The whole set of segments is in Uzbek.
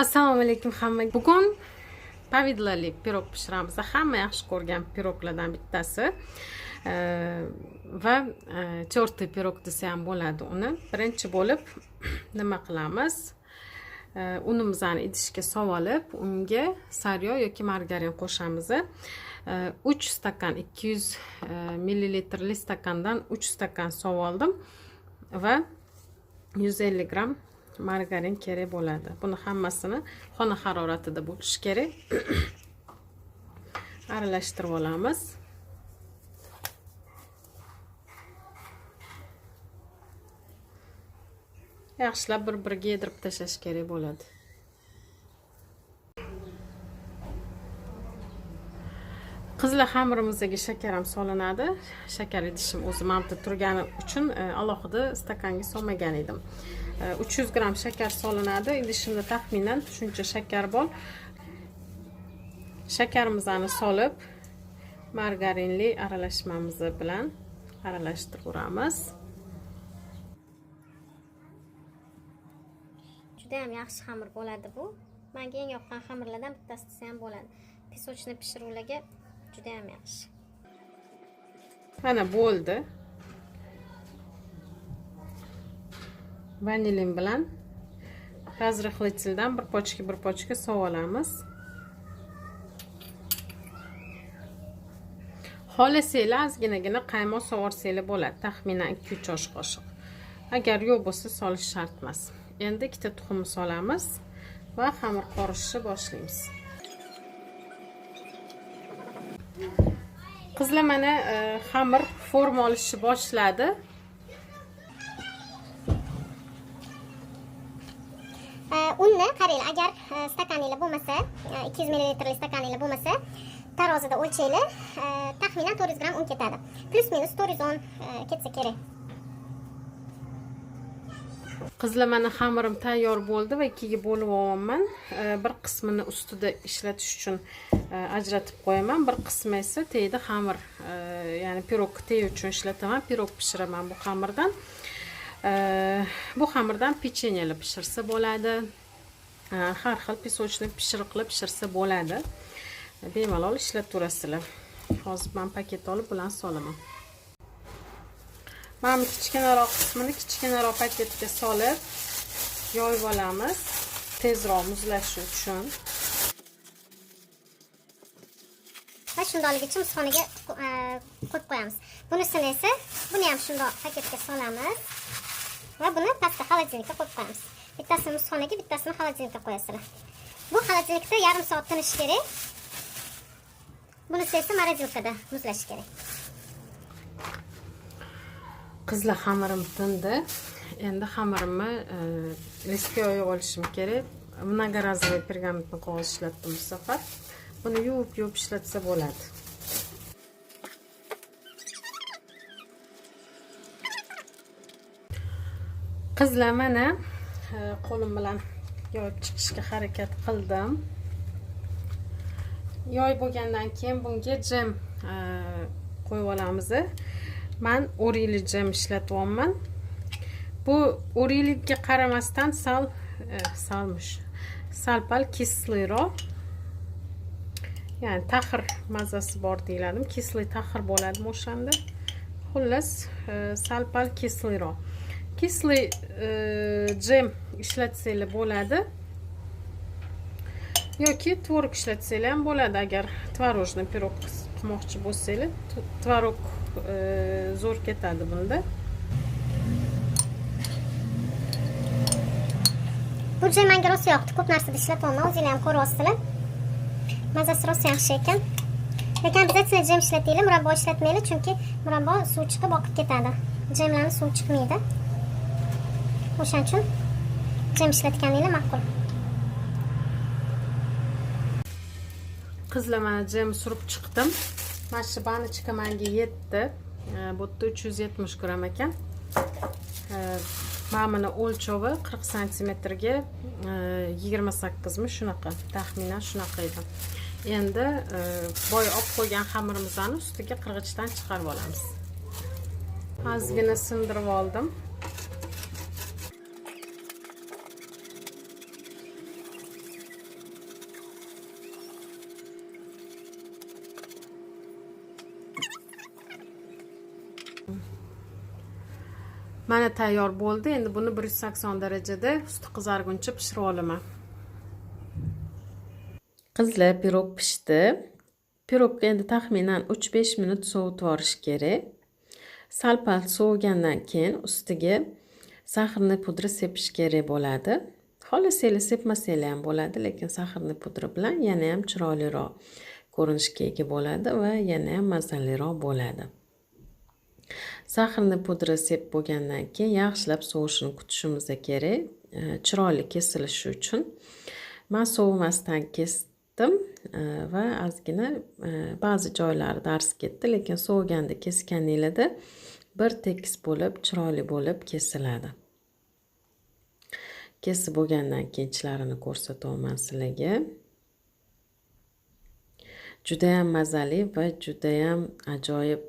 Assalomu alaykum hammaga. Bugun повидло li pirog pishiramiz. Hamma yaxshi ko'rgan piroglardan bittasi. Va тёртый pirog desa ham bo'ladi uni. Birinchi bo'lib nima qilamiz? Unimizni idishga solib, unga sariyog' yoki margarin qo'shamiz. 3 stakan 200 millilitrli stakandan 3 stakan solib oldim va 150 gramm margarin kerak bo'ladi. Buni hammasini xona haroratida bo'lishi kerak. Aralashtirib olamiz. Yaxshilab bir-biriga yedirib tashlash kerak bo'ladi. Qizlar, xamirimizga shakar ham solinadi. Shakar idishim o'zi mana bu turgani uchun alohida stakanga solmagan edim. 300 gramm shakar solinadi. Idishimda taxminan shuncha shakar bor. Shakarimizni solib, margarinli aralashmamiz bilan aralashtiraveramiz. Juda ham yaxshi xamir bo'ladi bu. Menga eng yoqqan xamirlardan bittasi desa ham bo'ladi. Песочный pishiruvlarga juda ham yaxshi. Mana, bo'ldi. Vanilin bilan разрыхлитель dan bir pochka, bir pochka solib olamiz. Xohlasanglar, ozginagina qaymoq sovorsanglar bo'ladi, taxminan 2-3 osh qoshiq. Agar yo'q bo'lsa, solish shart emas. Endi ikkita tuxum solamiz va xamir qorishni boshlaymiz. Qizlar, mana xamir forma olishni boshladi. Unni qaranglar, agar stakaninglar bo'lmasa, 200 millilitrli stakaninglar bo'lmasa, tarozida o'lchanglar, taxminan 400 gramm un ketadi. Плюс минус 410 ketsa kerak. Qizlar, mana xamirim tayyor bo'ldi va ikkiga bo'lib olyapman. Bir qismini ustida ishlatish uchun ajratib qo'yaman, bir qismi esa tagida xamir, ya'ni pirog tagi uchun ishlataman, pirog pishiraman bu xamirdan. Bu xamirdan pechenyelar pishirsa bo'ladi. Har xil песочный pishiriqlar pishirsa bo'ladi, bemalol ishlataverasizlar. Hozir man paket olib bilan solaman. Mana bu kichkinaroq qismini kichkinaroq paketga solib yoyib olamiz, tezroq muzlashi uchun. Va shundoqligicha muzxonaga qo'yib qo'yamiz. Bunisini esa, buni ham shundoq paketga solamiz va buni pastda холодильник ka qo'yib qo'yamiz. Bittasini muzxonaga, bittasini холодильник ka qo'yasizlar. Bu холодильник da yarim soat tinishi kerak. Bunisi esa морозилка da muzlashi kerak. Qizlar, xamirim tindi. Endi xamirimni listga yoyib olishim kerak. Многоразовый пергаментный qog'oz ishlatdim bu safar. Buni yuvib yuvib ishlatsa bo'ladi. Qizlar, mana qo'lim bilan yoyib chiqishga harakat qildim. Yoyib bo'lgandan keyin bunga jem qo'yib olamiz. Man o'rikli jem ishlatyapman. Bu o'riklikka qaramasdan sal salmish, sal pal кислый roq, ya'ni taxir mazasi bor deyiladimi, кислый taxir bo'ladimi o'shanda. Xullas, sal pal кислый roq. Кислый jem ishlatsanglar bo'ladi yoki tvorog ishlatsanglar ham bo'ladi. Agar творожный pirog qilmoqchi bo'lsanglar, tvorog zo'r ketadi bunda. Bu jem menga rosa yoqdi. Ko'p narsada ishlatyapman, o'zinglar ham ko'ryapsizlar. Mazasi rosa yaxshi ekan. Lekin обязательно jem ishlatinglar, murabbo ishlatmanglar, chunki murabbo suv chiqib oqib ketadi. Jemlarni suv chiqmaydi. O'shaning uchun jem ishlatganinglar ma'qul. Qizlar, mana jem surib chiqdim. Mana shu баночка manga yetdi. Bu yerda 370 gramm ekan. Mana buni o'lchovi 40 santimetrga 28mi, shunaqa, taxminan shunaqa edi. Endi boya olib qo'ygan xamirimizni ustiga qirg'ichdan chiqarib olamiz. Ozgina sindirib oldim. Mana, tayyor bo'ldi. Endi buni 180 darajada usti qizarguncha pishirib olaman. Qizlar, pirog pishdi. Pirogga endi taxminan 3-5 minut sovutib yuborish kerak. Sal pal sovigandan keyin ustiga сахарный pudra sepish kerak bo'ladi. Xohlasanglar, sepmasanglar ham bo'ladi, lekin сахарный pudra bilan yana ham chiroyliroq ko'rinishga ega bo'ladi va yana ham mazaliroq bo'ladi. Сахарный pudra sepib bo'lgandan keyin yaxshilab sovishini kutishimiz kerak, chiroyli kesilishi uchun. Man sovimasdan kesdim va ozgina ba'zi joylari darz ketdi, lekin soviganda kesganinglarda bir tekis bo'lib, chiroyli bo'lib kesiladi. Kesib bo'lgandan keyin ichlarini ko'rsatyapman sizlarga. Judayam mazali va judayam ajoyib,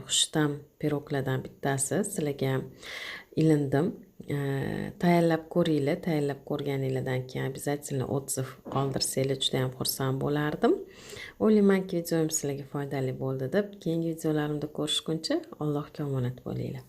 xushta'm piroglardan bittasi. Sizlarga ham ilindim. Tayyorlab ko'ringlar. Tayyorlab ko'rganinglardan keyin обязательно отзыв qoldirsanglar, judayam xursand bo'lardim. O'ylaymanki, videom sizlarga foydali bo'ldi deb. Keyingi videolarimda ko'rishguncha Allohga omonat bo'linglar.